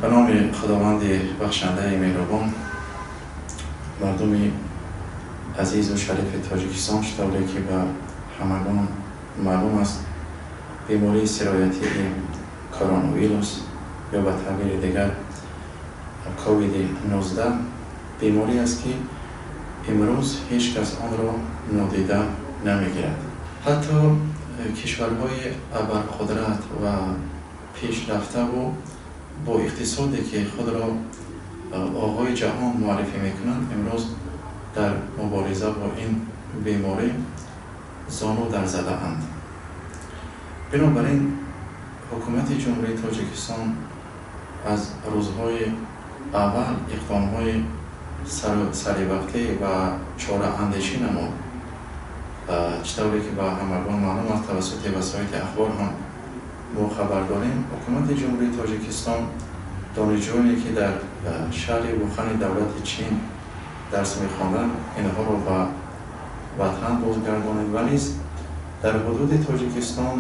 Ба номи Худованди бахшандаи меҳрубон, мардуми азизу шарифи Тоҷикистон, чӣ ки ба ҳамагон маълум аст, бемории сироятии коронавирус ё ба таъбири дигар ковид-19 беморӣ аст, ки имрӯз ҳеҷ кас онро нодида намегирад. Ҳатто кишварҳои абарқудрат ва пешрафтаву бо иқтисоде, ки худро оғои ҷаҳон муаррифӣ мекунанд, имрӯз дар мубориза бо ин беморӣ зону дар задаанд. Бинобар ин ҳукумати Ҷумҳурии Тоҷикистон аз рӯзҳои аввал иқдомҳои саривақтӣ ва чораандешӣ намуд. Чӣ тавре ки ба ҳамагон маълум аст, тавассути васоити ахбор ҳам мо хабар дорем, ҳукумати Ҷумҳурии Тоҷикистон донишҷӯёне, ки дар шаҳри Вухани давлати Чин дарс мехонданд, инҳоро ба ватан бозгардонид ва низ дар ҳудуди Тоҷикистон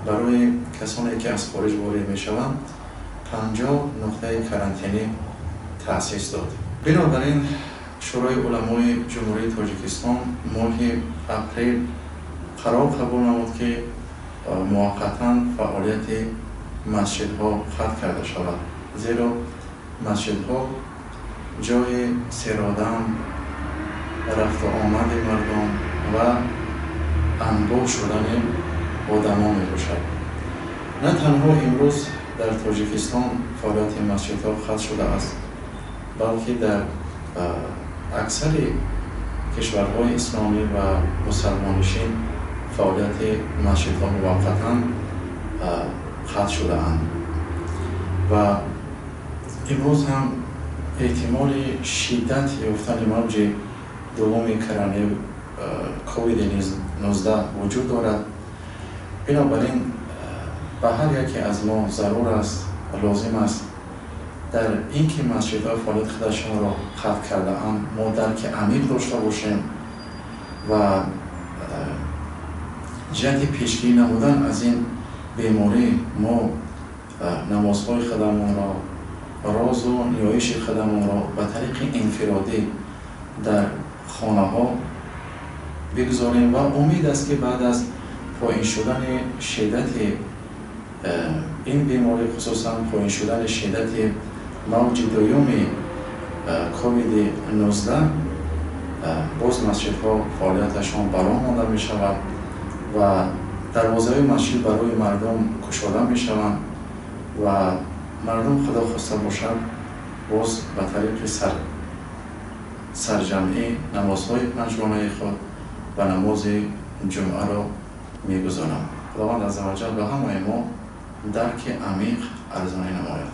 барои касоне, ки аз хориҷ ворид мешаванд, 50 нуқтаи карантинӣ таъсис дод. Бинобар ин Шӯрои уламои Ҷумҳурии Тоҷикистон моҳи апрел қарор қабул намуд, ки муваққатан фаъолияти масҷидҳо қатъ карда шавад, зеро масҷидҳо ҷои серодам, рафту омади мардум ва анбӯҳ шудани одамон мебошад. На танҳо имрӯз дар Тоҷикистон фаъолияти масҷидҳо қатъ шудааст, балки дар аксари кишварҳои исломӣ ва мусалмоннишин фаъолияти масҷидҳо муваққатан қатъ шудаанд ва имрӯз ҳам эҳтимоли шиддат ёфтани мавҷи дуввуми ковиди-19 вуҷуд дорад. Бинобар ин ба ҳар яке аз мо зарур аст, лозим аст, дар ин ки масҷидҳо фаъолияти худашонро қатъ кардаанд, мо дарки амиқ дошта бошем ва ҷиҳати пешгирӣ намудан аз ин беморӣ мо намозҳои худамонро, розу ниёиши худамонро ба тариқи инфиродӣ дар хонаҳо бигузорем ва умед аст, ки баъд аз поин шудани шиддати ин беморӣ, хусусан поин шудани шиддати мавҷи дуюми ковиди-19, боз масҷидҳо фаъолияташон бароҳ монда мешавад ва дарвозаҳои масҷид барои мардум кушода мешаванд ва мардум, Худо хоста бошад, боз ба тариқи сарҷамъӣ намозҳои панҷгонаи худ ва намози ҷумъаро мегузоранд. Худованд азза ваҷал ба ҳамаи мо дарки амиқ арзонӣ намояд.